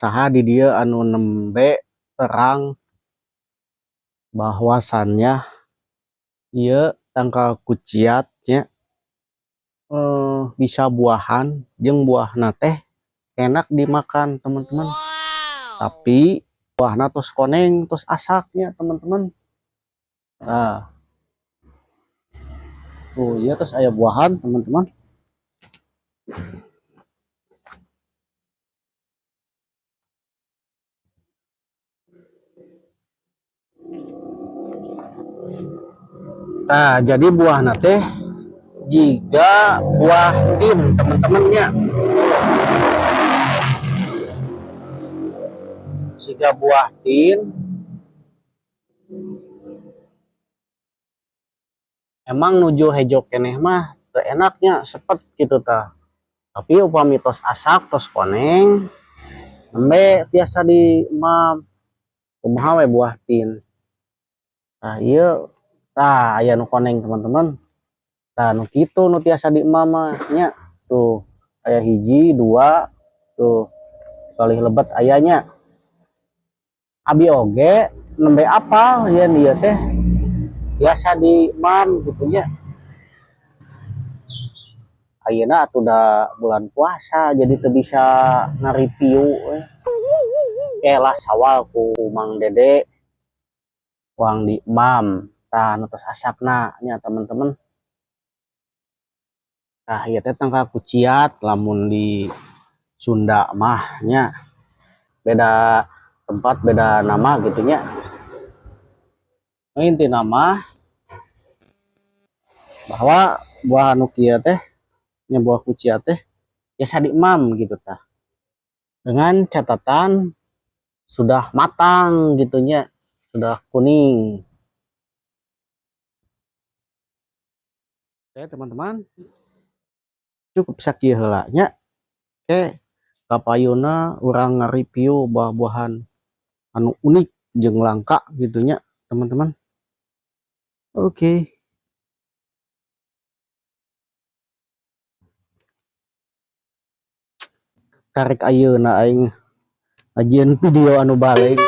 Saha di dieu anu nembe terang bahwasannya ieu tangkal kuciat nya bisa buahan jeung buahna teh enak dimakan teman-teman. Tapi buahna tos koneng tos asaknya teman-teman. Nah, tuh ieu tos aya buahan teman-teman. Nah, jadi buahna teh jiga buah tin teman-temannya. Jiga buah tin. Emang nuju hejo keneh mah teu enaknya sepet gitu tah. Tapi upami tos asak tos koneng nembe tiasa di emam kumaha we buah tin. Tah ieu tah aya nu koneng teman-teman. Tah nu kitu nu tiasa di emam mah nya. Tuh aya hiji dua tuh kalih lebet ayanya. Abi oge nembe apal yen ieu teh biasa di emam gitu nya. Ayeuna atuh da bulan puasa jadi teu bisa ngareview we. Lah sawal ku Mang Dede uang di emam tah nu tos asakna nya teman-teman. Tah ieu teh tangkal kuciat lamun di Sunda mah nya. Beda tempat beda nama gitu nya. Intina mah bahwa buah anu kieu teh nya buah kuciat teh biasa di emam gitu tah. Dengan catatan sudah matang gitunya, sudah kuning. Oke teman-teman, cukup sakieu heula nya. Oke, kapayuna urang nge-review buah-buahan anu unik jeung langka gitunya teman-teman. Oke. Karek ayeuna aing ngajieun video anu balik.